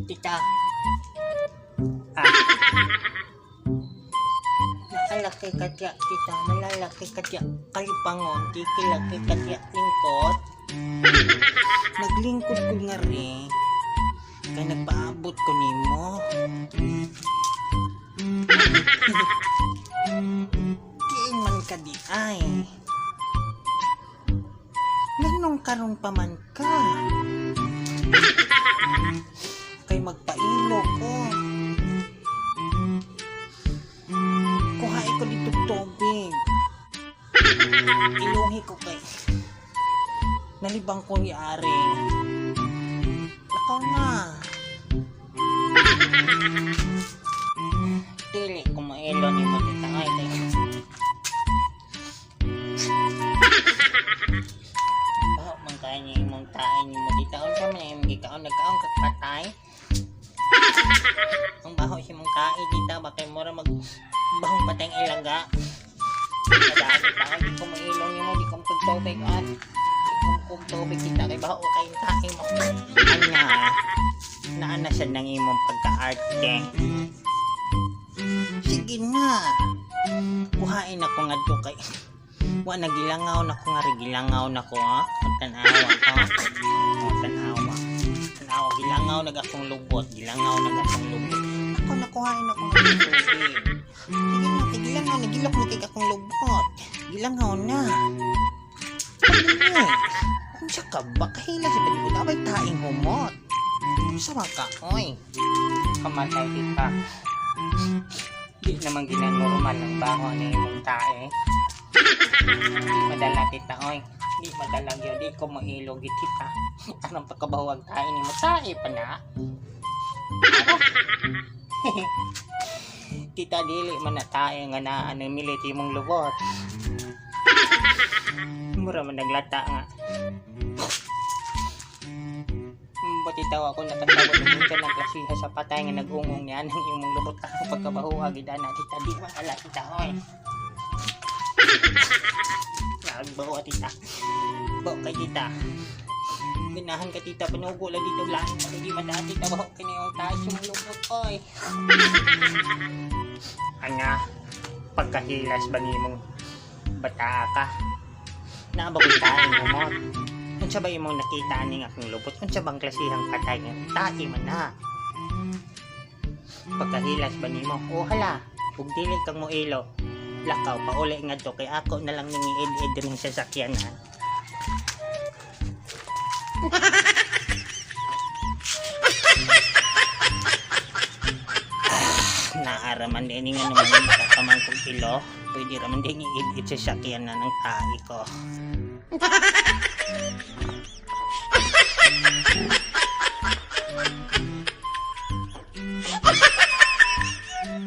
Tita. Ah. Nakalaki ka diya, tita. Malalaki ka diya. Kalipangon, di kilaki ka diya. Lingkod. Naglingkod ko nga rin. Kaya nagpaabot ko nimo. Diin man ka di ay. Ganong karon pa man ka. Kay magpailo ko. Kuhain ko dito tubig. Iluhi ko kay. Nalibang ko ni Ari. Lakaw na. Dili ko mailo ni mo, tita, ay kay. Baho man kaya niya imong tae ni mo, tita. Unsa man imong gikaon? Nagkaon kag patay? Ang baho si mong tae, tita, bakay mura mag bahong patay ang ilaga. Kadaan, tita, di ko mailo ni mo, di ko magtubig ah. Di ko magtubig, tita, kay baho kay tae mo. Anya, naa na siya ng imong pagka-arte. Sige na. Kuhain ako nga to kay wa nagilangaw na ko nga rin, gilangaw na ko ha. Tanawa ha. Oh, tanawa. Tanawa, gilangaw nag akong lubot, gilangaw nag akong lubot. Ako nakuhain ako nga rin tubig. Sige na, kay gilangaw na gilok na kay akong lubot. Gilangaw na. Ano? Unsa ka ba? Kahila sa balibot. Abay taing humot. Unsa man ka, oy? Kamatay kita. Di naman ginanormal ang baho ni imong tae. Di madala, tita, oy. Di madala gyud, di ko mailog gid, tita. Anong pagkabaho ang tae nimo? Tae pa na. Tita, dili man na tae nga naa nang milit imong lubot. Mura man naglata nga. Batitaw ako nakasabot ng unsa ng klasiha sa patay nga nag-ungong niya ng imong lubot ang pagkabaho gid ana, tita, di man ala, tita, oy. Nagbawa, tita. Bawa kay tita. Ganahan ka, tita, panugo lang dito lain pa di man tita, baho kay niyong tayo imong lubot, oy. Anga, pagkahilas ba nimong bata ka? Naa ba kung tae humot? Unsa ba imong nakita aning akong lubot? Unsa bang klasihang patay nga tae man na? Pagkahilas ba nimo? O hala, ug dili kang moilo. Lakaw pauli ngadto kay ako na lang ning i-ed-ed diri sa sakyanan. Naara man din nga naman makakamang kong ilo. Pwede raman din i-ed-ed sa sakyanan ng tae ko.